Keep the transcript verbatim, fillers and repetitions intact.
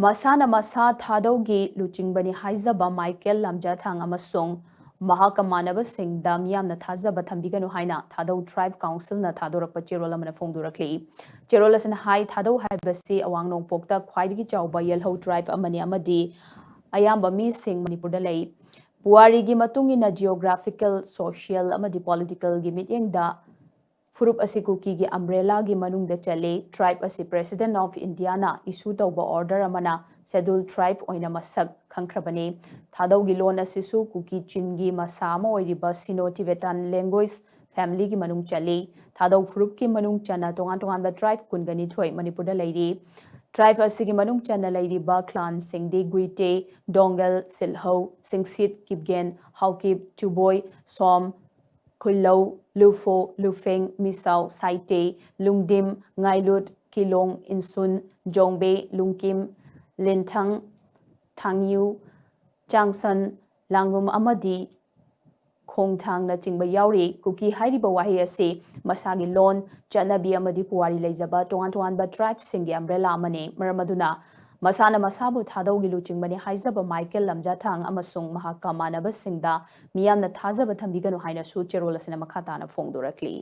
ꯃꯁꯥꯅ ꯃꯁꯥ ꯊꯥꯗꯧꯒꯤ ꯂꯨꯆꯤꯡꯕꯅꯤ ꯍꯥꯏꯖꯕ ꯃꯥꯏꯀꯦꯜ ꯂꯝꯖꯥꯊꯥꯡ ꯑꯃꯁꯨꯡ ꯃꯍꯥꯛꯀ ꯃꯥꯟꯅꯕꯁꯤꯡꯗ ꯃꯤꯌꯥꯝꯅ ꯊꯥꯖꯕ ꯊꯝꯕꯤꯒꯅꯨ ꯍꯥꯏꯅ ꯊꯥꯗꯧ tribe councilꯅ ꯊꯥꯗꯣꯔꯛꯄ ꯆꯦꯔꯣꯜ ꯑꯃꯅ ꯐꯣꯡꯗꯣꯔꯛꯂꯤ꯫ ꯆꯦꯔꯣꯜ ꯑꯁꯤꯅ ꯍꯥꯏ, ꯊꯥꯗꯧ ꯍꯥꯏꯕꯁꯤ ꯑꯋꯥꯡ ꯅꯣꯡꯄꯣꯛꯇ ꯈ꯭ꯋꯥꯏꯗꯒꯤ ꯆꯥꯎꯕ ꯌꯦꯜꯍꯧ tribe ꯑꯃꯅꯤ ꯑꯃꯗꯤ ꯑꯌꯥꯝꯕ ꯃꯤꯁꯤꯡ ꯃꯅꯤꯄꯨꯔꯗ ꯂꯩ꯫ ꯄꯨꯋꯥꯔꯤꯒꯤ ꯃꯇꯨꯡ ꯏꯟꯅ geographical, social ꯑꯃꯗꯤ politicalꯒꯤ ꯃꯤꯠꯌꯦꯡꯗ ꯐꯨꯔꯨꯞ ꯑꯁꯤ ꯀꯨꯀꯤꯒꯤ umbrellaꯒꯤ ꯃꯅꯨꯡꯗ ꯆꯜꯂꯤ꯫ Tribe ꯑꯁꯤ President of Indiaꯅ issue ꯇꯧꯕ order ꯑꯃꯅ schedule tribe ꯑꯣꯏꯅ ꯃꯁꯛ ꯈꯪꯈ꯭ꯔꯕꯅꯤ꯫ ꯊꯥꯗꯧꯒꯤ ꯂꯣꯟ ꯑꯁꯤꯁꯨ ꯀꯨꯀꯤ ꯆꯤꯟꯒꯤ ꯃꯁꯥ ꯑꯃ ꯑꯣꯏꯔꯤꯕ Sino-Tibetan language familyꯒꯤ ꯃꯅꯨꯡ ꯆꯜꯂꯤ꯫ ꯊꯥꯗꯧ ꯐꯨꯔꯨꯞꯀꯤ ꯃꯅꯨꯡ ꯆꯟꯅ ꯇꯣꯉꯥꯟ ꯇꯣꯉꯥꯟꯕ tribe ꯀꯨꯟꯒ ꯅꯤꯊꯣꯏ ꯃꯅꯤꯄꯨꯔꯗ ꯂꯩꯔꯤ꯫ Tribe ꯑꯁꯤꯒꯤ ꯃꯅꯨꯡ ꯆꯟꯅ ꯂꯩꯔꯤꯕ clanꯁꯤꯡꯗꯤ ꯒꯨꯏꯇꯦ, ꯗꯣꯡꯒꯦꯜ, ꯁꯤꯜꯍꯧ, ꯁꯤꯡꯁꯤꯠ, ꯀꯤꯞꯒꯦꯟ, ꯍꯥꯎꯀꯤꯞ, ꯆꯨꯕꯣꯏ, ꯁꯣꯝ, ꯈꯨꯜꯂꯧ, ꯂꯨꯐꯣ, ꯂꯨꯐꯦꯡ, ꯃꯤꯁꯥꯎ, ꯁꯥꯏꯇꯦ, ꯂꯨꯡꯗꯤꯝ, ꯉꯥꯏꯂꯨꯠ, ꯀꯤꯂꯣꯡ, ꯏꯟꯁꯨꯟ, ꯖꯣꯡꯕꯦ, ꯂꯨꯡꯀꯤꯝ, ꯂꯤꯟꯊꯪ, ꯊꯥꯡꯌꯨ, ꯆꯥꯡꯁꯟ, ꯂꯥꯡꯒꯨꯝ ꯑꯃꯗꯤ ꯈꯣꯡꯊꯥꯡꯅꯆꯤꯡꯕ ꯌꯥꯎꯔꯤ꯫ ꯀꯨꯀꯤ ꯍꯥꯏꯔꯤꯕ ꯋꯥꯍꯩ ꯑꯁꯤ ꯃꯁꯥꯒꯤ ꯂꯣꯟ, ꯆꯠꯅꯕꯤ ꯑꯃꯗꯤ ꯄꯨꯋꯥꯔꯤ ꯂꯩꯖꯕ ꯇꯣꯉꯥꯟ ꯇꯣꯉꯥꯟꯕ tribeꯁꯤꯡꯒꯤ umbrella ꯑꯃꯅꯤ꯫ ꯃꯔꯝ ꯑꯗꯨꯅ ꯃꯁꯥꯅ ꯃꯁꯥꯕꯨ ꯊꯥꯗꯧꯒꯤ ꯂꯨꯆꯤꯡꯕꯅꯤ ꯍꯥꯏꯖꯕ ꯃꯥꯏꯀꯦꯜ ꯂꯝꯖꯥꯊꯥꯡ ꯑꯃꯁꯨꯡ ꯃꯍꯥꯛꯀ ꯃꯥꯟꯅꯕꯁꯤꯡꯗ ꯃꯤꯌꯥꯝꯅ ꯊꯥꯖꯕ ꯊꯝꯕꯤꯒꯅꯨ ꯍꯥꯏꯅꯁꯨ ꯆꯦꯔꯣꯜ ꯑꯁꯤꯅ ꯃꯈꯥ ꯇꯥꯅ ꯐꯣꯡꯗꯣꯔꯛꯂꯤ꯫